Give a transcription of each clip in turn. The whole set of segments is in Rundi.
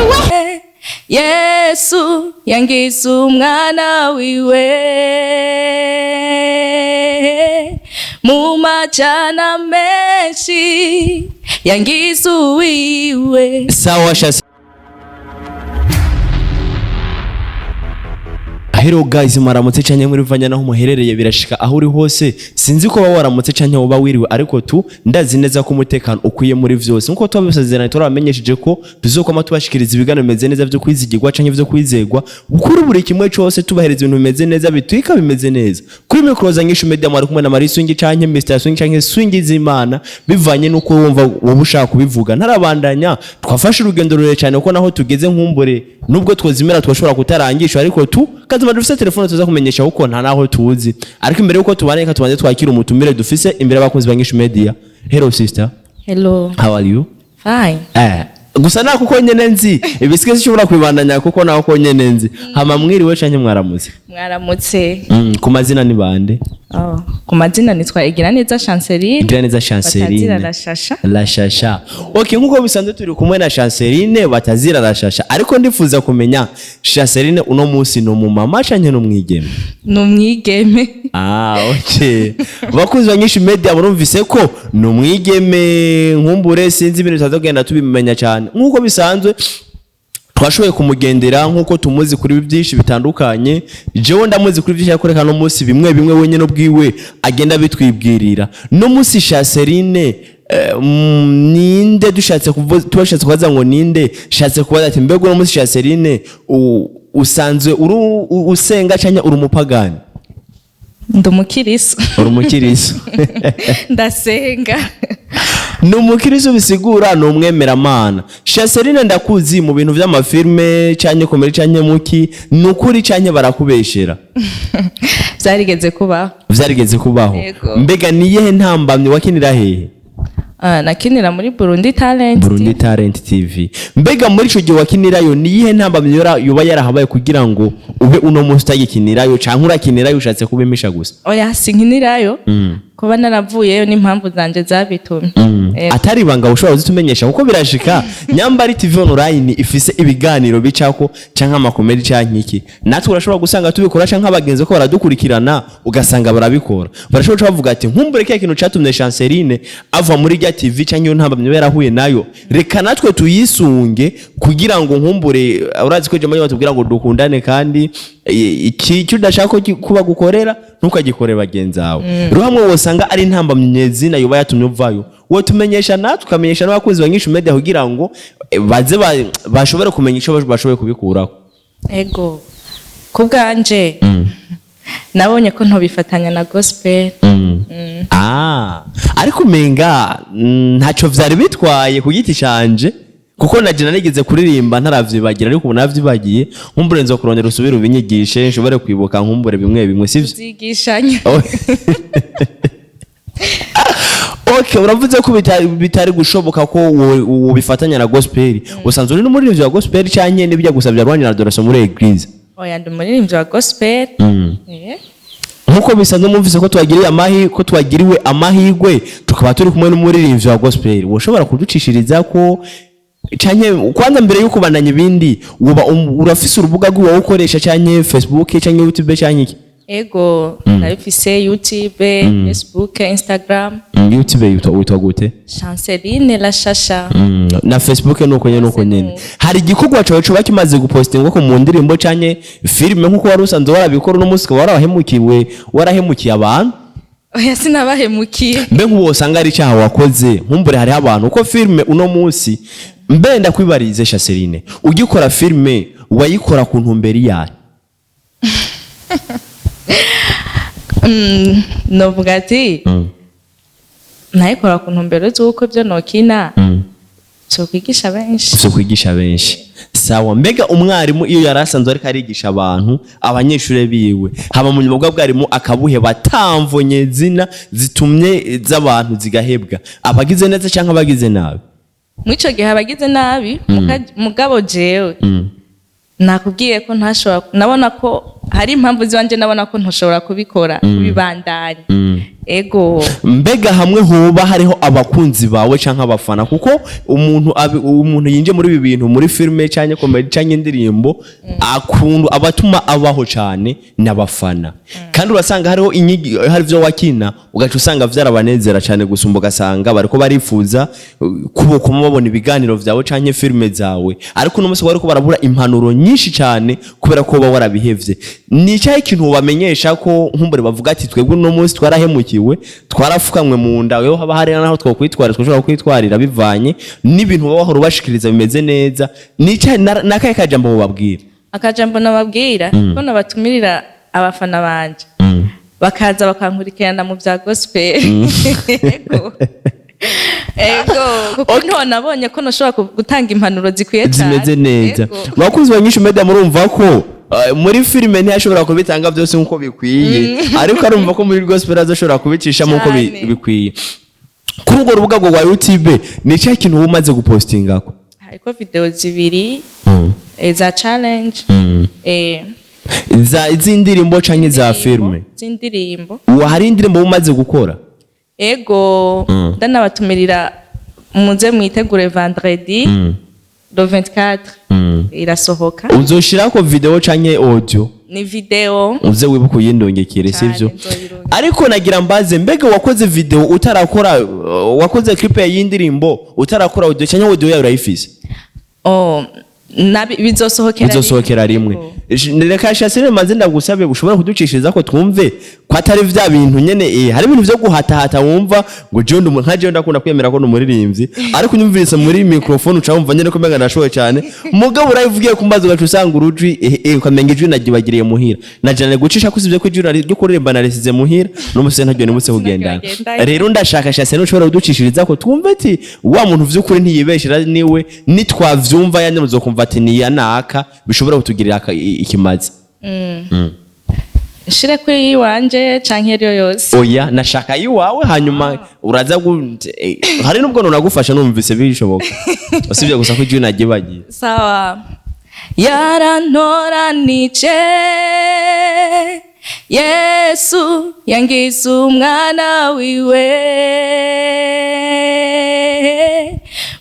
Wiwe, Yesu yangize umwana wiwe mu majana menshi, yangize uwiwe. Sawa shasi. Hello guys, mwaramutse canke muri vanya naho muherereye, birashika aho uri hose. Sinzi ko waramutse canke woba wiriwe, ariko tu ndazi neza ko umutekano ukwiye muri vyose. Nkuko twabisezeranye, turabamenyesheje ko tuzokoma tubashikiriza ibiganiro bimeze neza vyo kwizigirwa canke vyo kwizegwa kuri buri kimwe cose, tubahereza ibintu bimeze neza, bitwika bimeze neza. Kuri micro za Nyishu Media mwari kumwe na Marie Swingi canke Mr Swingi canke Swingi z'Imana, bivanye nuko wumva wowe ushaka kubivuga. Ntarabandanya, twafashe urugendo rurerure cyane, kuko naho tugeze nkumbure nubwo twozimera twashobora kutarangisha, ariko tu kazima dufise telefone tuza kumenyesha kuko nta naho tuzi. Ariko imbere yuko tubane, reka tubanze twakira umutumire dufise imbere y'abakunzi ba Nyishu Media. Hello sister. Hello. How are you? Fine. Gusa nako uko nyene nzi ibisigaye sinshobora kubibandanya, kuko nako uko nyene nzi. Hama mwiriwe canke mwaramutse? Mwaramutse. Ku mazina ni bande? Oh, ku mazina nitwa Igiraneza Chanceline. Igiraneza Chanceline. Batazira La Shasha. La Shasha. Okay, nkuko bisanzwe turi kumwe na Chanceline batazira La Shasha, ariko ndifuza kumenya, Chanceline uno munsi ni umumama canke ni umwigeme? Ni umwigeme. Ah, okay. Bakunzi ba Nyinshi Media, murumvise ko ni umwigeme. Nkumbure sinzi ibintu tutazogenda tubimenya cyane. Nkuko bisanzwe twashoboye kumugendera, nkuko tumuzi kuri byinshi bitandukanye. Jewe ndamuzi kuri byinshi, ariko reka no munsi bimwe bimwe wenyine ubwiwe agenda bitwibwirira. No munsi Chanceline ninde? Dushatse kuvuza, tubashatse kubaza ngo ninde, shatse kubaza ati mbega uno munsi Chanceline usanzwe uri usenga canke uri umupagani? Ndi umukiriso. Uri umukiriso? Ndasenga. Ni umukiriso, bisigura ni umwemeramana. Chanceline, ndakuzi mu bintu vy'amafilme canke comédie canke muki, ni ukuri canke barakubeshera? Vyarigeze kubaho. Vyarigeze kubaho? Yego. Mbega niyehe ntambamye? Wakinira hehe? Ah, nakinira muri Burundi Talent. Burundi Talent TV. Mbega muri ico gihe wakinirayo, niyihe ntambamye yoba yarahabaye kugira ngo ube uno munsi utagikinirayo, canke urakinirayo ushatse kubimisha gusa? Oya, sinkinirayo. Kuba naravuyeyo n'impamvu zanje zabitumye. Atari ibanga, ushobora kuzitumenyesha? Kuko birashika nyambari TV online ifise ibiganiro bicako canke amacomédie canke iki, natwe urashobora gusanga tubikora, canke abagenzi ko baradukurikirana ugasanga barabikora, barashobora guca bavuga ati nkumbure kiya kintu catumye Chanceline ava muri rya TV canke iyo ntambamye yarahuye nayo, reka natwe tuyisunge kugira ngo nkumbure. Urazi ko jamani batubwira ngo dukundane, kandi iki icyo udashaka ko kuba gukorera ntukagikore bagenzi bawe. Rero hamwe wosanga ari intambamyi nyezina yoba yatumye uvayo, wotumenyesha natwe ukamenyesha n'abakunzi ba Nyishu Media kugira ngo baze bashobore kumenya ico bashoboye kubikuraho. Ego, ku bwanje nabonye ko ntobifatanya na gospel. Ah, ariko umenga ntaco vyari bitwaye ku giti canje, kuko naje narigeze kuririmba ntaravyibagira, ariko ubu navyibagiye. Nkumbure nzokurondera usubire ubinyigishe nshobore kwibuka nkumbure bimwe bimwe, sivyo? Tuzigishanya. Oh. Okay, uravuze ko bitari gushoboka ko wobifatanya na gospel. Usanzwe uri n'umuririmbyi wa gospel canke n'ibijya gusa bya rwanya na adoration muri église? Oya, ndi umuririmbyi wa gospel. Nkuko bisanzwe mwumvise ko twagiriye amahi ko twagiriwe amahirwe tukaba turi kumwe n'umuririmbyi wa gospel, woshobora kuducishiriza ko canke kwanza mbere yuko ubandanya ibindi, uba urafise urubuga rw'iwawe ukoresha, canke Facebook canke YouTube canke iki? Ego, ndabifise: YouTube, Facebook, Instagram. YouTube witwa gute? Chanceline La Shasha. Na Facebook nuko nyene, nuko nyene. Hari igikorwa cawe coba kimaze gupostinga ko mu ndirimbo canke filime, nkuko wari usanzwe warabikora, uno munsi ukaba warahemukiwe, warahemukiye abantu? Oya, sinabahemukiye. Mbe nk'ubu wosanga ari icyaha wakoze? Nkumbure hariho abantu uko filime uno munsi. Mbe ndakwibarize Chanceline, ugikora filime wayikora ku ntumbero iyahe? Novuga ati nayikora ku ntumbero z'uko ibyo nokina cokwigisha benshi. Vyo kwigisha benshi, sawa. Mbega umwarimu iyo yari asanzwe ariko arigisha abantu, abanyeshuri biwe, haba mu nyuma bw'abwarimu akabuheba atamvonye zina zitumye z'abantu zigahebwa, abagize neza canke abagize nabi? Muri ico gihe abagize nabi. Mugabo jewe nakubwiye ko ntashobora, nabona ko hari impamvu ziwanje, nabona ko ntoshobora kubikora, kubibandanya. Ego. Mbega hamwe hoba hariho abakunzi bawe canke abafana, kuko umuntu yinjiye muri ibi bintu, muri filime canke comedy canke indirimbo, akundu abatuma abaho cane n'abafana, kandi urasanga hariho inyigi, hari ivyo wakina ugaca usanga vyarabanezera cane gusumba, ugasanga bariko barifuza kubokuma babona ibiganiro vyawe canke filime zawe, ariko uno munsi bariko barabura impanuro nyinshi cane kubera ko uba warabihevye. Ni cyahe ikintu ubamenyesha ko nkumbure bavuga ati: "Twebwe uno munsi twarahemukiwe, twarafukamwe mu nda, weho haba hari naho twokwitwarira, twashobora kwitwarira bivanye n'ibintu baba bahora ubashikiriza bimeze neza"? Ni cyahe nakahe kajambo mubabwira? Akajambo nababwira ko nabatumirira abafana banje bakaza bakankurikirana mu bya gospel. Ego, kuko niho nabonye ko nashobora gutanga impanuro zikwiye cyane. Zimeze neza. Ego. Bakunzi ba Nyinshi Media, murumva ko muri filime ntiyashobora kubitanga byose nk'uko bikwiye, ariko arumva ko muri gospel azoshobora kubicishamo uko Cyane. bikwiye. Kuri urwo rubuga rwa YouTube, ni cyahe kintu uba umaze gupostingako? Hariko video zibiri za challenge. Za z'indirimbo canke za filime? Z'indirimbo. Ubu hari indirimbo uba umaze gukora? Ego, ndanabatumirira muze mwitegure vendredi le 24 irasohoka. Uzoshirako video canke audio? Ni video. Uze wibuke uyindungikire. Cyane, sivyo? Nzoyirungika. Ariko nagira mbaze: mbega wakoze video utarakora, wakoze clip y'indirimbo utarakora audio, canke audio yawe urayifise? Oh, bizosohokera. Bizosohokera rimwe. Ego. Reka Shasire maze ndagusabe, ushobora kuducishiriza ko twumve ko atari vya bintu nyene. Hari ibintu vyo guhatahata, wumva ngo jewe nka jewe ndakunda kwemera ko ndi umuririmbyi, ariko unyumvise muri microphone uca wumva nyene ko umenga ndashoboye cyane, mugabo urayivugiye ku mazi ugaca usanga urujwi ukamenga ijwi nagibagiriye muhira najane gucisha ko usibye ko ijwi ryo kuririmba narisize muhira n'umuse ntaryo nimutse kugendana. Sinagendanye. Rero ndashaka, Shasire, ushobora kuducishiriza ko twumve ati wa muntu vy'ukuri ntiyibeshera niwe, nitwavyumva yanye muzokumva ati ni yanaka, bishobora kutugirira ikimazi. Nshire kuri iwanje canke ariyo yose? Oya, nashaka iwawe, hanyuma uraza hari nubwo nonagufasha numvise bishoboka, usibye gusa ko ijwi nagibagiye. Sawa. Yarantoranije Yesu, yangize umwana wiwe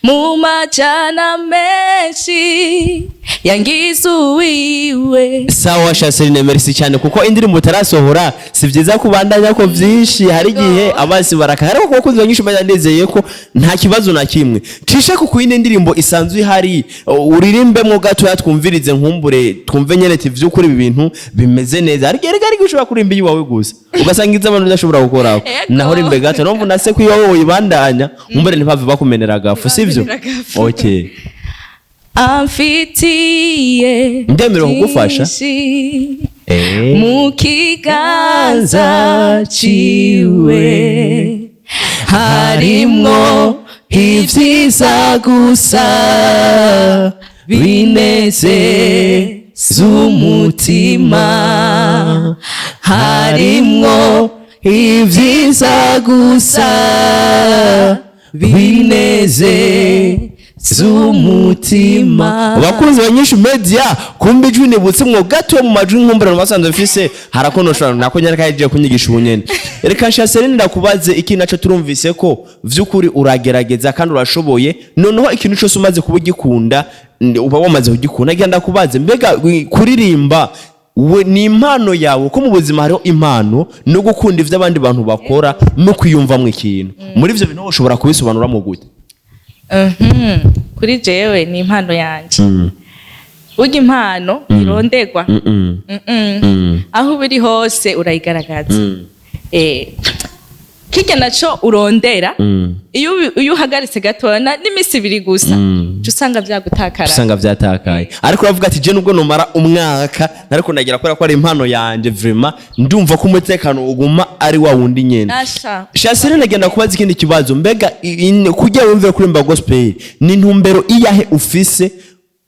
mu majana menshi, yangize uwiwe. Sawa Shaseline, merci cyane, kuko indirimbo utarasohora si byiza kubandanya ko byinshi, hari igihe abasi baraka, ariko kuko kunzi nyinshi mbanya ndizeye ko nta kibazo na kimwe. Cishe ku kuyindi ndirimbo isanzwe ihari, uririmbemwo gatoya twumvirize, nkumbure twumve nyene ati vy'ukuri ibi bintu bimeze neza. Ariko erega ariko ushobora kurimba iwawe gusa ugasanga izo abantu udashobora gukoraho. Ego. Naho rimbe gato, numva nase ko iwawe woyibandanya, nkumbure ntipave bakumenera agafu, sivyo? Ntibamenera agafu. Okay. Amfitiye Ndemerewe kugufasha? byinshi mu kiganza ciwe, harimwo ibyiza gusa binezeza umutima, harimwo ibyiza gusa binezeza umutima. Abakunzi ba Nyinshi Media, kumbe ijwi nibutse mwo gato mu majwi nkumbura basanzwe mfise harakonoshora nako nyene kaje kunyigisha ubunyene. Reka Shaseline ndakubaze iki naco: turumvise ko vy'ukuri uragerageza kandi urashoboye, noneho ikintu cyose umaze kuba ugikunda, uba wamaze kugikunda. Nagira ndakubaze: mbega kuririmba we ni impano yawe? Ko mu buzima hariho impano no gukunda ivyo abandi bantu bakora no kwiyumvamwo ikintu, muri ivyo bintu ushobora kubisobanura mu gute? Kuri jewe ni impano yanje. Burya impano irondegwa. Aho uba uri hose urayigaragaza. Kirya naco urondera, iyo uhagaritse gatoya n'iminsi 2 gusa, uca usanga vyagutakara. Usanga vyatakaye, ariko uravuga ati: "Je nubwo numara umwaka nariko ndagira, kubera ko ari impano yanje, vraiment ndumva ko umutekano uguma ari wa wundi nyene." Asha. Shasire, nagenda kubaza ikindi kibazo: mbega kugira wumve kuririmba gospel, ni intumbero iyahe ufise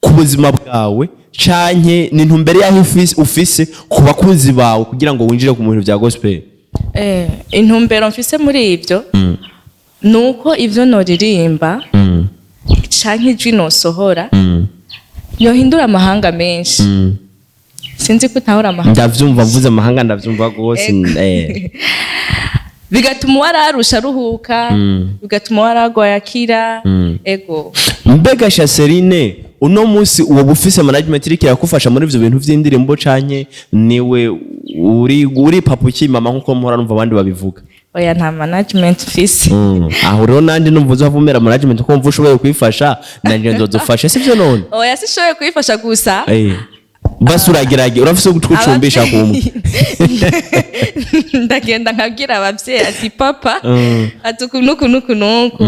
ku buzima bwawe, canke ni intumbero iyahe ufise ku bakunzi bawe kugira ngo winjire ku bintu vya gospel? Intumbero mfise muri ivyo nuko ivyo noririmba canke ijwi nosohora yohindura amahanga menshi. Sinzi ko utahora amahanga. Ndavyumva, mvuze amahanga ndavyumva rwose. Ego. Bigatuma uwararusha aruhuka, bigatuma uwaragwaye akira. Ego. Mbega Chanceline, uno munsi uwo bufise management iriko irakufasha muri ivyo bintu vy'indirimbo, canke niwe uri papa ukimama, nkuko mpora numva abandi babivuga? Oya, nta management mfise. Aho rero nanje numva uzavumera management, ko mva ushoboye kwifasha, nanje nzodufasha, sivyo none? Oya, sishoboye kuyifasha gusa. Basi uragerage, urafise gucumbisha kumwe. Ndagenda nkabwira abavyeyi ati: "Papa," ati: "uku nuku nuku nuku."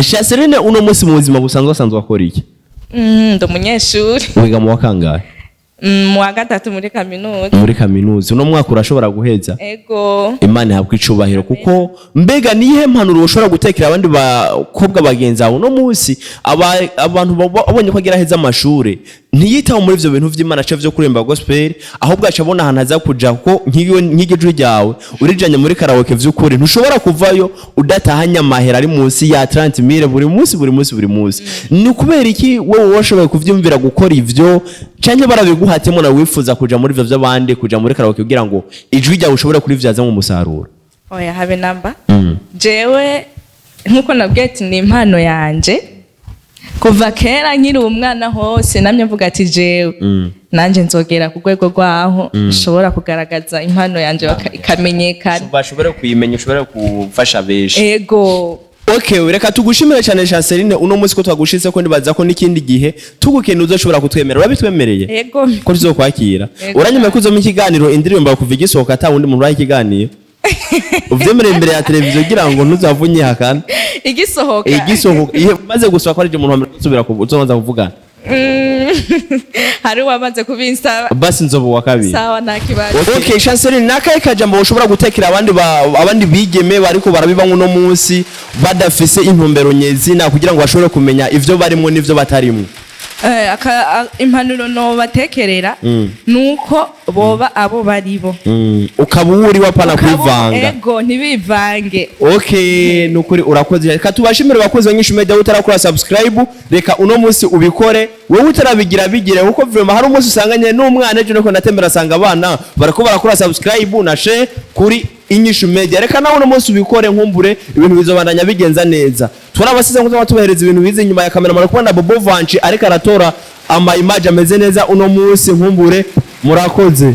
Chanceline, uno munsi mu buzima busanzwe asanzwe akora iki? Ndi umunyeshuri. Wiga mu wa kangahe? Mu wa gatatu muri kaminuza. Muri kaminuza. Uno mwaka urashobora guheza? Ego. Imana ihabwa icubahiro. Kuko mbega niyihe mpanuro ushobora gutekera abandi bakobwa bagenzi bawe uno munsi, abantu babonye ko agira aheza amashure, ntiyitaho muri ivyo bintu vy'Imana aca vyo kuririmba gospel, ahubwo aca abona ahantu aza kuja, kuko nk'iryo jwi ryawe urijanye muri karaoke, vy'ukuri ntushobora kuvayo udatahanye amahera ari munsi ya 30 mille buri munsi, buri munsi, buri munsi. Ni kubera iki wowe washoboye kuvyumvira gukora ivyo, canke barabiguhatemo nawe wifuza kuja muri ivyo vy'abandi, kuja muri karaoke kugira ngo ijwi ryawe ushobore kurivyazamo umusaruro? Oya, habe namba. Jewe nkuko nabwiye ati ni impano yanje kuva kera, nkiri umwana hose namye mvuga ati jewe nanje nzogera ku rwego rwaho nshobora kugaragaza impano yanje ikamenyekana. Bashobore kuyimenya, ushobore gufasha benshi. Ego. Okay, reka tugushimire cyane Chanceline uno munsi ko twagushitse, ko nibaza ko n'ikindi gihe tugukeneye uzoshobora kutwemera. Urabitwemereye? Ego. Ko tuzokwakira? Ego. Uranyemeye ko uzoma ikiganiro indirimbo kuva igisohoka ata wundi muntu uraha ikiganiro, uvyemereye imbere ya televiziyo kugira ngo ntuzave unyihakana? Igisohoka? Igisohoka, ihe maze gusohoka, ko ari umuntu wa mbere uzosubira uzobanza kuvugana. Hari uwamaze kubinsaba. Basi nzoba uwa kabiri. Sawa, nta kibazo. Okay, Chanceline, nakahe kajambo ushobora gutekera abandi bigeme bariko barabiba uno munsi badafise intumbero nyezina, kugira ngo bashobore kumenya ivyo barimwo n'ivyo batarimwo? Impanuro nobatekerera nuko boba abo baribo. Ukaba uwo uri, wapana kwivanga. Ego, ntibivange. Okay, nukuri urakoze. Reka tubashimire abakozi ba Nyinshi Media. Utarakora subscribe, reka uno munsi ubikore. Wowe utarabigira, bigire, kuko vraiment hari umunsi usanganye n'umwana ejo nuko natembera asanga abana barako barakora subscribe na share kuri Inyishu Media. Reka nawe uno munsi ubikore, nkumbure ibintu bizobandanya bigenza neza. Turabasize ngo tubahereza ibintu bize inyuma ya kamera, mara kubona Bobo Vanci ariko aratora ama image ameze neza uno munsi. Nkumbure murakoze.